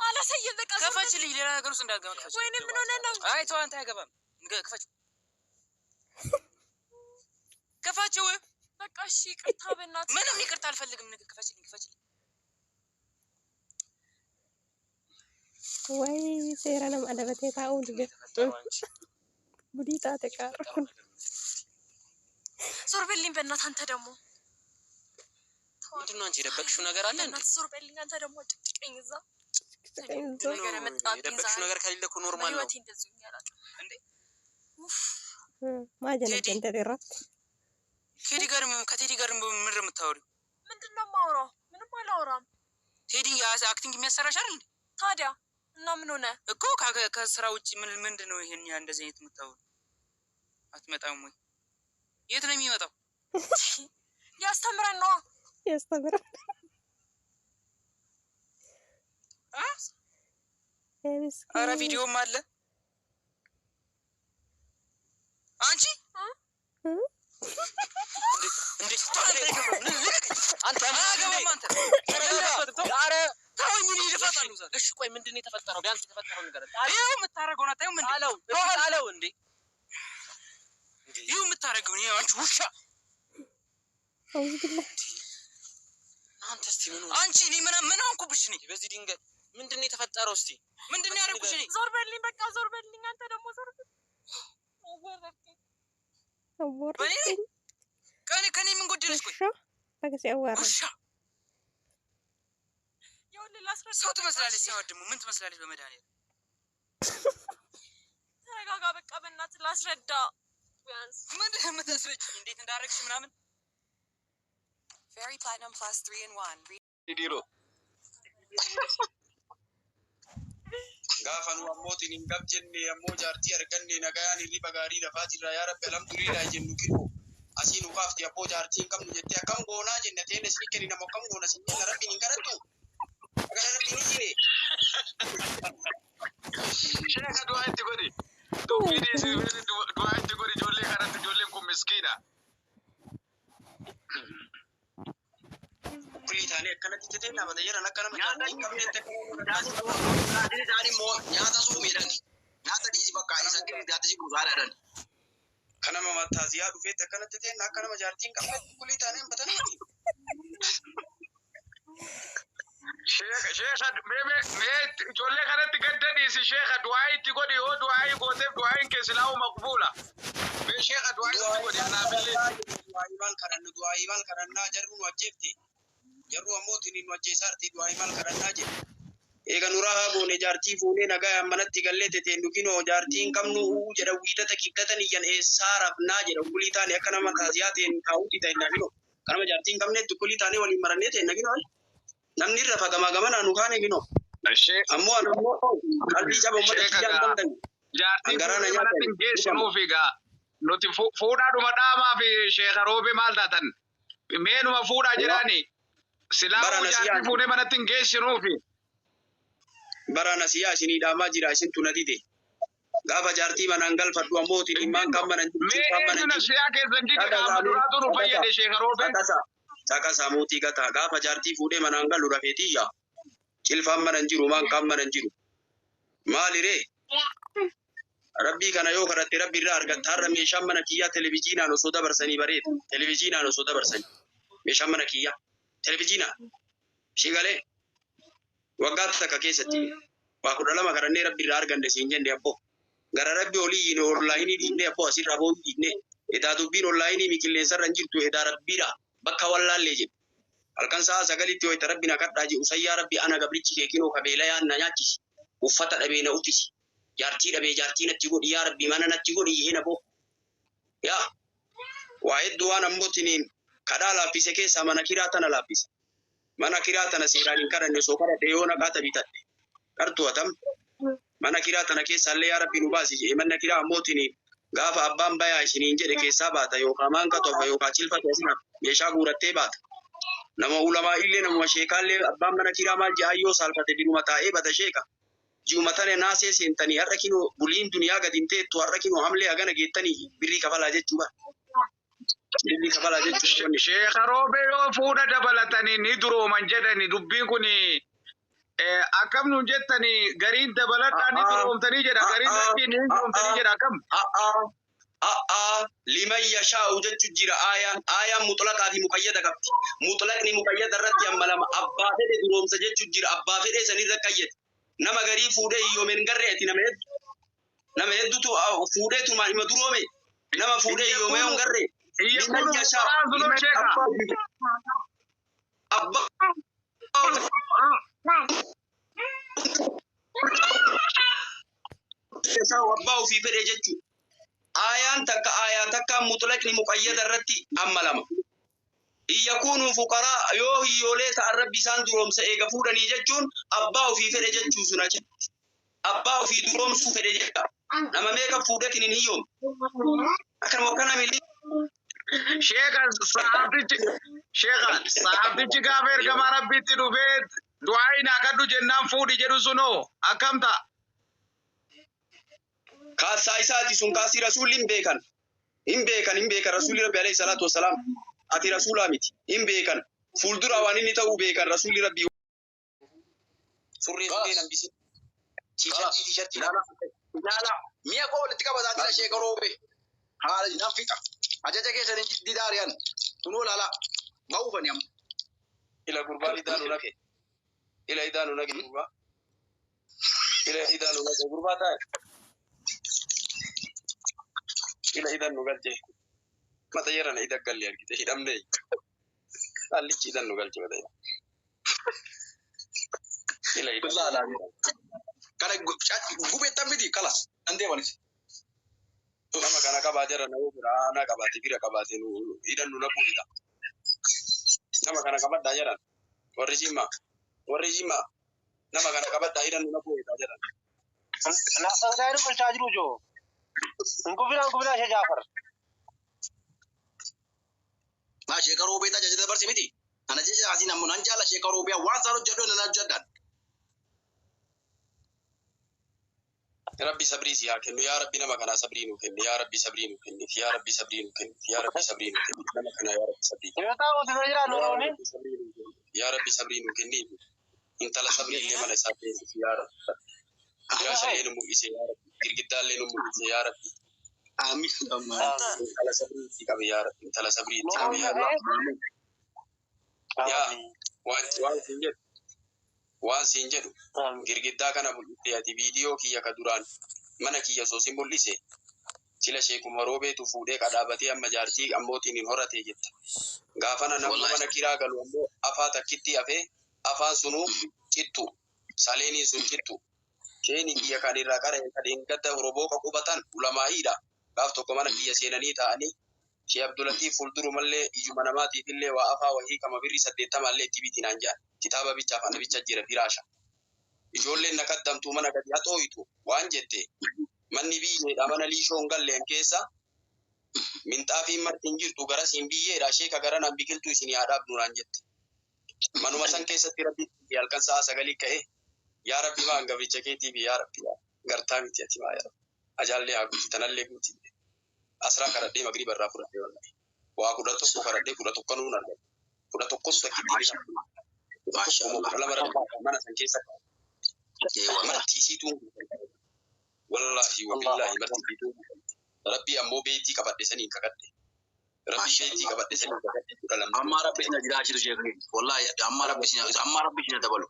አላሳየም። በቃ ዞር በል። ክፈችልኝ። ሌላ ነገር ውስጥ እንዳትገባ ክፈችልኝ። ወይኔ ምን ሆነ ነው? አይ ተው አንተ አይገባም። ክፈችው፣ ክፈችው። በቃ እሺ ይቅርታ፣ በእናትህ። ምንም ይቅርታ አልፈልግም። ክፈችልኝ፣ ክፈችልኝ። Way seera nama adabatee taa'uu dide. የተፈጠረው አንቺ Gudii taate qaara kun. ዞር በልኝ በእናትህ። አንተ ደግሞ ምንድን ነው አንቺ የደበቅሽው ነገር አለ እንዴ? በእናትህ ዞር በልኝ። አንተ ደግሞ ጭቅጭቀኝ እዛ Xiqqoo ነገር የመጣብኝ የደበቅሽው ዛሬ ነገር ከሌለ እኮ normal ነው። በህይወቴ እንደዚህ ሆኜ አላውቅም። እንዴ? ኡፍ Maa ቴዲ jala irratti. ቴዲ ጋር ከቴዲ ጋር ምንድን ነው የምታወሪው? ምንድን ነው የማወራው? ምንም አላወራም። ቴዲ acting የሚያሰራሽ አይደል እንዴ? ታዲያ እና ምን ሆነ? እኮ ከስራ ውጭ ምን ምንድን ነው ይሄን ያህል እንደዚህ አይነት የምታወሪው? አትመጣም ወይ? የት ነው የሚመጣው? ሊያስተምረን ነዋ። ያስተምራል። አ? ኧረ ምስኪን ቪዲዮም አለ። አንቺ እንዴ አንተ አያገባም። አንተ ተረጋጋ። ኧረ ተወኝ፣ እኔ እደፋታለሁ ዛሬ። እሺ ቆይ ምንድን ነው የተፈጠረው? ቢያንስ የተፈጠረው ነገር ይኸው የምታደርገውን አታዩም እንዴ? ጣለው። እሺ ጣለው እንዴ ይኸው የምታደርገውን ይኸው፣ አንቺ ውሻ አውዝ ቢላህ። አንተ እስቲ ምን ሆነ? አንቺ እኔ ምን ምን ሆንኩብሽ? እኔ በዚህ ድንገት ምንድን ነው የተፈጠረው? እስቲ ምንድን ነው ያደረኩሽ? እኔ ዞር በልኝ በቃ ዞር በልኝ። አንተ ደግሞ ዞር በል። አዋረድከኝ። አዋረድከኝ። ከኔ ምን ጎደለሽ? ቆይ ውሻ በጊዜ አዋረድ ውሻ ይኸውልህ ላስረዳ። ሰው ትመስላለች። እሺ፣ ሲያወድ ደግሞ ምን ትመስላለች? በመድኃኒዓለም ተረጋጋ በቃ በእናትህ ላስረዳ ቢያንስ። ምንድን ነው የምታስረጂኝ? እንዴት እንዳደረግሽ ምናምን Very Platinum Plus 3 in 1. Dhiiroo. Gaafa nu ammootiin hin gab jenne ammoo jaartii arganne nagayaan hirriba gaarii rafaa jirra, yaa rabbi alhamdulillah jennu, kinoo asii nu kaafti abboo jaartii hin qabnu jettee akkam goonaa jenne teenne isin kenni nama akkam goona sin jenna. Rabbiin hin kadhattu akkana rabbiin hin jire. Sheeka, du'aa itti godhi. Dubbii dhiisi, du'aa itti godhi ijoollee kanatti, ijoolleen kun miskiina. Kulii taanee akkanatti tetee nama jedhan akka nama Nyaata jaartii hin qabnetti akka nyaatni isaanii immoo nyaata suumiidhaan nyaata dhiisi bakka isa nyaata si buusaadhaan. Kan nama taaziyaa dhufeetti akkanatti tetee akka nama jaartii hin qabnetti kulii taanee hin batanamati. Sheeka, sheeka, mee mee mee ijoollee kanatti gadda dhiisi, sheeka, du'aa itti godhi. Yoo du'aa gooteef du'aan kee silaa'u maqbuula. Mee sheeka, du'aa itti godhi anaafillee. Du'aa maal kadhannu, du'aa maal kadhannaa? Jarru nu ajjeefte, jarru ammootiin nu ajjeesaarti, du'aa maal kadhannaa jedhe. Eega nuraa haa goone jaartii fuunee nagaa manatti gallee teteen dukinoo jaartii hin qabnu jedha, wiidata kibdatan iyyan eessaa rafnaa jedha. Kulii taane akka nama taaziyaa ta'een taa'uuti ta'e naginoo akka nama jaartii hin qabnetti kulii taane waliin marannee ta'e naginoo namni irra fagamaa gamanaa nu kaane ginoo. Ammoo ani ammoo qalbii caba uummata Sheeka kiyyaan gaa danda'u. Jaartii Hangaraa na fuudhee manatti nyaatan. hin geessinuufi gaa nuti fuudhaadhuma dhaamaa fi sheeka Roobe maal taatan meenuma fuudhaa jedhaani Bara silaa'uu na jaartii siyaa fuudhee manatti hin geessinuufi. Bara na siyaa isinii dhaamaa jira, isintu na dide. Gaafa jaartii manaan galfadhu ammoo ilmaan kan manan jirtu Mee kan manan eenyu na jiru. siyaa keessan dide qaama duraatu nu fayyade, sheeka Roobe. Caqasa caqasa mootii gataa gaafa jaartii fuudhee manaan galu rafeetiyya. Cilfaan manan jiru, maan kaan manan jiru. Maaliree, rabbii kana yoo kadhatte rabbi irraa argatta. Har'a meeshaan mana kiyyaa televizyiinaan osoo dabarsanii bareeda. Televizyiinaan osoo dabarsanii meeshaan mana kiyyaa televizyiinaan shigalee waggaa takka keessatti waa 12 kadhannee rabbi irraa arganne siin jenne abboo. Gara rabbi olii onlaayinii dhiibnee abboo, asirraa boo'uu dhiibnee edaa dubbiin onlaayinii mi qilleensarra hin jirtu, edaa rabbiidha bakka wallaallee jedhu. Halkan sa'a 9tti wayita rabbi na kadhaa jedhu sayyaa rabbi ana gabrichi kee kinoo kabeela na nyaachisi, uffata dhabee na uffisi, jaartii dhabee jaartii natti godhi, yaa rabbi mana natti godhi jee na boo. Yaa waa hedduu waan ammootiniin kadhaa laaffise keessaa mana kiraa tana laaffise. Mana kiraa tana seeraan hin kadhanne, osoo kadhadhe yoo naqaata bitadhe. Qartuu atam mana kiraa tana keessaallee yaa rabbi nu baasi jedhe. Mana kiraa ammootiniin gaafa abbaan bayaa isiniin jedhe keessaa baata, yookaan maanka tofa yookaan cilfa tofa meeshaa guurattee baata. Nama ulamaa illee namuma sheekaallee abbaan mana kiraa maal jedhaa yoo saalfate biruma taa'ee bada sheeka. Ji'uma tana naasee seentanii har'a kinoo buliin duniyaa gadi hin teettu, har'a kinoo hamlee hagana geettanii birrii kafalaa jechuu bara. Birrii kafalaa jechuu wanni. Sheeka Roobe, yoo fuudha dabalatanii ni durooman jedhani dubbiin kun. Akkam nuun jettanii gariin dabaladhaan ni duroomtanii jedha gariin lakkii ni duroomtanii jedha akkam. A'a, liman yashaa'u jechu jira aayaan. Aayaan mutlaqaa fi muqayyada qabdi. Mutlaqni muqayyada irratti amma lama abbaa fedhe duroomsa jechu jira. Abbaa fedhe sanirra qayyade. Nama garii fuudhee hiyyoomeen hin garree ati nama hedduu. Nama hedduutu fuudhee tumaan ima duroome. Nama fuudhee hiyyoomee hin garree. Iyya Liman kunu yashaa'u. fuqaraan sunoo Liman sheeka. abbaa yashaa'u abbaa ofii fedhe jechu. Aayaan takka aayaa takka mutlaqni muqayyada irratti amma lama. In yakuunuu fuqaraa yoo hiyyoolee ta'an rabbi isaan duroomsa eega fuudhanii jechuun abbaa ofii fedhe jechuu sun achitti. Abbaa ofii duroomsuu fedhe jecha. Nama meeqa fuudheetiin hin hiyyoomne. Akkanuma akkana miilli. Sheeka sahaabtichi sheeka sahaabtichi gaafa ergamaa rabbiitti dhufee du'aa hin kadhu jennaan fuudhi jedhu sunoo akkam ta'a? Kaassaa isaati sun kaasii rasuulli hin beekan. Hin beekan hin beekan rasuulli rabbi alayhi salaatu wassalaam. Ati rasuulaa miti. Hin beekan. Fuuldura waan inni ta'uu beekan rasuulli rabbi. Surree surree nambisin. Tiishartii tiishartii Ilaala. Ilaala. Mi'a koo walitti qabataa jira sheeka roobe. Haala nan fixa. Ajaja keessan hin didaariyan. Kunoo ilaala. Ba'uufani amma. Ila gurbaan idaanu naqe. Ila idaanu naqe gurbaa. Ila idaanu naqe gurbaa taa'e. Ila idan nu galche. Mata yerana ida galle argite hidhamne. Allichi idan nu galche mata. Ila idan. Ilaala. Kana gubeettan miti kalas. Nan deemanis. Nama kana qabaate irra nama bira aanaa qabaate bira qabaate nu idan nu naquu hidha. Nama kana qabadhaa jedhan. Warri jimmaa. Warri jimmaa. Nama kana qabadhaa idan nu naquu hidha jedhan. Naafsansaa jedhu bulchaa jiru joo. Hin gufinaa hin gufinaa ishee Jaafar. Maa sheeka roobeet ajaja dabarsi miti. Ana jecha asiin ammoo nan jaala sheeka roobee waan isaan hojjedhu nan hojjedhan. Rabbi sabrii si haa kennu yaa Rabbi nama kanaa sabrii nuu kenni yaa Rabbi sabrii nuu kenni yaa Rabbi sabrii nuu kenni yaa Rabbi sabrii nuu kenni nama kanaa yaa Rabbi sabrii Yoo ta'u osoo jira yaa nuuni. Rabbi sabrii nuu kenni yaa Rabbi sabrii nuu kenni intala sabrii illee mana isaa teessisi yaa Rabbi firaasha illee nu mul'ise yaa Rabbi girgiddaa illee nu mul'ise yaa Rabbi Amiin. intala sabrii itti qabe yaa Rabbi intala sabrii itti qabe yaa Rabbi yaa waan waan siin jedhu waan siin jedhu girgiddaa kana mul'iste ati viidiyoo kiyya ka duraan mana kiyya osoo si mul'ise sila sheekuma roobeetu fuudhee qadhaabatee amma jaartii ammootiin hin horatee jetta. Gaafana namni Wallahi. mana kiraa galu ammoo afaa takkitti hafee afaan sunuu cittu saleeniin sun cittu. Sheeni kiyya kan irraa qara kan hin gadda robooqa qubatan ulamaa'iidha. Gaaf tokko mana kiyya seenanii taa'anii Shee Abdulatiif fuuldurumallee ijuma namaatiif illee waa afaa wahii kama birri 80 illee itti biti naan jedhan. Kitaaba bichaaf ana bicha jira firaasha. Ijoolleen na kaddamtuu mana gadi haxooytu waan jette manni biyyeedha mana liishoo hin galleen keessa minxaafiin marti hin jirtu garasiin biyyeedha sheeka garanaan biqiltuu isinii haa dhaabnu naan jette. Manuma san keessatti rabbi halkan sa'a 9 ka'e yaa rabbi maa hangaficha keetii fi yaa rabbi gartaa miti ati maa yaa rabbi ajaallee haa guuti tanallee guuti. Asraa kadhadhee magriba irraa fudhadhe wallahi. Waa 11 kadhadhee 11 nuun argadhe. 11 takkitti ni Maasha 11 moo Allah. 12 rabbi mana san keessa Ee wallahi. marti isiituun wallahi wabillahi marti isiituun rabbi ammoo beetii qabadhe saniin kakadhe. Rabbi Maasha beetii Allah. qabadhe saniin kakadhe 12. Amma rabbi isin jiraachisu sheeka keenya. Wallahi amma rabbi isin amma rabbi isin dabalu.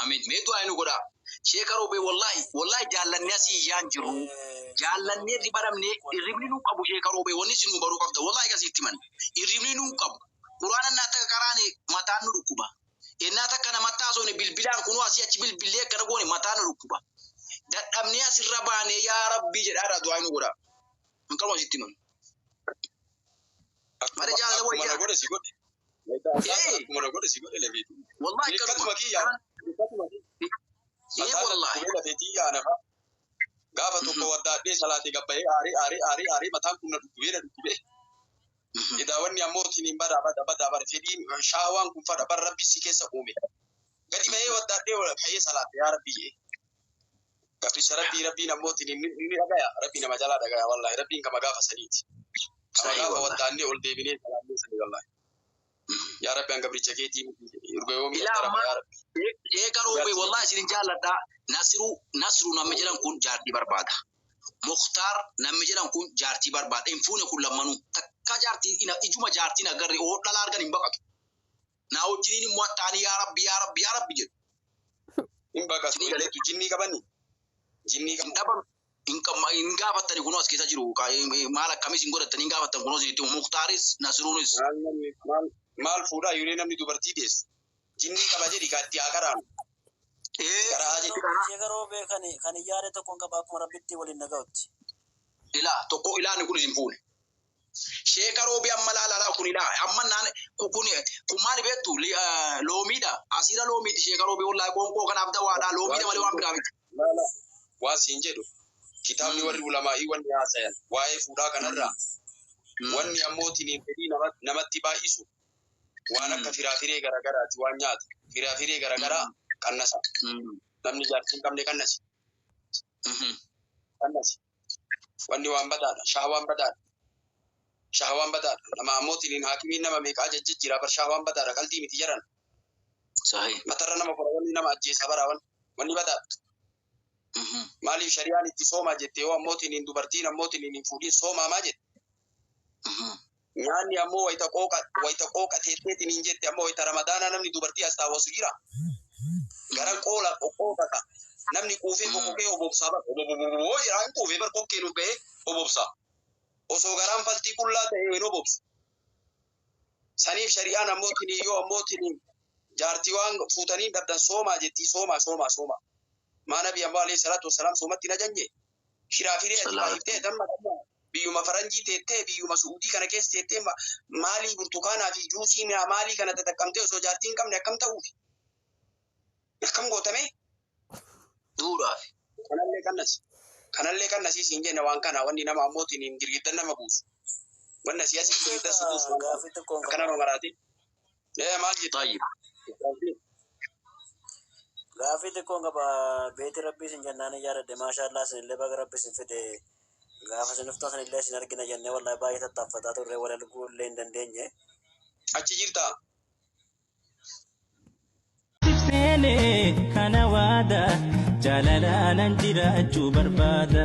Amiin. Mee du'aa nu godhaa. Sheeka roobee wallahi wallahi jaallannee asii iyyaan jiru. Jaallannee riba dhabnee hirribni nu qabu sheeka roobee wanni isin nu baruu qabda. Wallahi akkasii itti himan. Hirribni nu qabu. Quraana innaa takka karaane mataan nu dhukkuba. Innaa takka namatti haasofne bilbilaan kunoo asii achi bilbillee akkana goone mataan nu dhukkuba. Dadhabnee asirra baanee yaa rabbii jedhaadha du'aa nu godhaa. Hin qabu asitti himan. Mare jaalala Akkuma na wayyaa. godhe si godhe. Ee Akkuma na godhe si godhe lafeetii. wallahi Milkatuma akkanuma. kiyya. Milkatuma kiyya. Ee Mataan na wallahi. dhukkubee lafeetii yaanafa. Gaafa tokko waddaadhee salaatee gabbayee aarii aarii aarii aarii mataan kun na dhukkubee na dhukkubee. Idaawwanni ammoo tiniin bada bada bada bara fedhiin shaawaan kun fadha bara rabbi si keessa uume. Gadi bahee waddaadhee ka'ee salaate yaa rabbi jee. Gabricha rabbii rabbiin ammoo tiniin ni dhagaya rabbi nama jalaa dhagaya wallahi rabbiin kama gaafa saniiti. Kama Sahii gaafa wallahi. waddaannee ol deebinee salaannee sanii wallahi. Yaa Rabbi an gabricha keetii erga yoomii Ilaa adda ammaa yaa Rabbi. Sheeka Roobee wallahi isin jaalladha. Nasiruu Nasruu namni jedhan kun jaartii barbaada. Muktaar namni jedhan kun jaartii barbaada. Hin fuune kun lammanuu takka jaartii ijuma jaartiin agarre oo dhala argan hin baqatu. Naa wajjiniin immoo attaanii yaa Rabbi yaa Rabbi yaa Rabbi jedhu. Hin baqatu Isinii galee jettu jinnii qabani. Jinnii hin qabu. dhaban hin qabma hin gaafattani kunoo as keessa jiru maal akkamis hin godhattani hin gaafattan kunoo isinitti himu. Muktaaris Nasruunis. Maal namni maal maal fuudhaa yoo namni dubartii deessu. Jinnii qaba jedhi kaatti haa karaanu. Ee Karaa jedhi. Sheeka Roobee kan yaada tokkoon qaba akkuma Rabbitti waliin naga'utti. Ilaa tokko ilaani kun isin fuune. Sheeka Roobee amma laalaa kun ilaa amma naan kun kun maali beektu loomiidha. Asiira loomiiti Sheeka Roobee wallahi qoonqoo kanaaf dawaadha loomiidha malee waan biraa miti. Laala waan siin jedhu kitaabni warri ulamaa'ii wanni haasayan waa'ee fuudhaa kanarraa wanni ammoo tiniin fedhii namatti baay'isu waan akka firaafiree garagaraati waan nyaata firaafiree garagaraa qannasa namni jaartii hin qabne qannasi qannasi wanni waan badaadha shahawaan badaadha shahawaan badaadha nama ammoo tiniin haakimiin nama meeqaa jajjijjiira bar shahawaan badaadha qalbii miti jaran Sahi. matarra nama kora wanni nama ajjeesa bara wanni badaadha maaliif shari'aan itti soomaa jette yoo ammoo tiniin dubartiin ammoo tiniin hin fuudhin soomaa maa jette nyaanni ammoo wayita qooqa wayita qooqa teetteetiin hin jette ammoo wayita ramadaanaa namni dubartii as taawwasu jira garan qoola qoqoqata namni quufee qoqoqee obobsaa bar oboboboboo jedhaa hin quufee bar kokkee nuuf ga'ee obobsaa osoo garaan faltii qullaa ta'e hin obobsu saniif shari'aan ammoo tinii yoo ammoo tinii jaartii waan fuutanii dhabdan soomaa jettii soomaa soomaa soomaa maa nabi ammoo alayhi salaatu wassalaam soomatti hin ajanje shiraafiree ati baay'iftee damma biyyuma faranjii teettee biyyuma su'uudii kana keessa teettee maalii burtukaanaa fi juusii maalii kana tataqqamtee osoo jaartii hin qabne akkam ta'uufi akkam gootame Duudhaaf. kanallee qannasi kanallee qannasii siin jenna waan kana wanni nama ammootiin hin girgiddan nama buusu wanna siyaasii girgiddan si buusu waan kana Gaafii tokkoon akka qaba. nama maraate ee maal jettu Tayyib. Gaafii xiqqoon qaba. Beeti Rabbii isin jennaan hin yaadadhe. Maashaallah isinillee baga Rabbi isin fide. Gaafa isin dhuftan isinillee isin argina jennee wallahi baay'ee tattaaffataa turre wal arguu illee hin dandeenye. Achi jirtaa? Seenee kana waada jaalalaanan jiraachuu barbaada.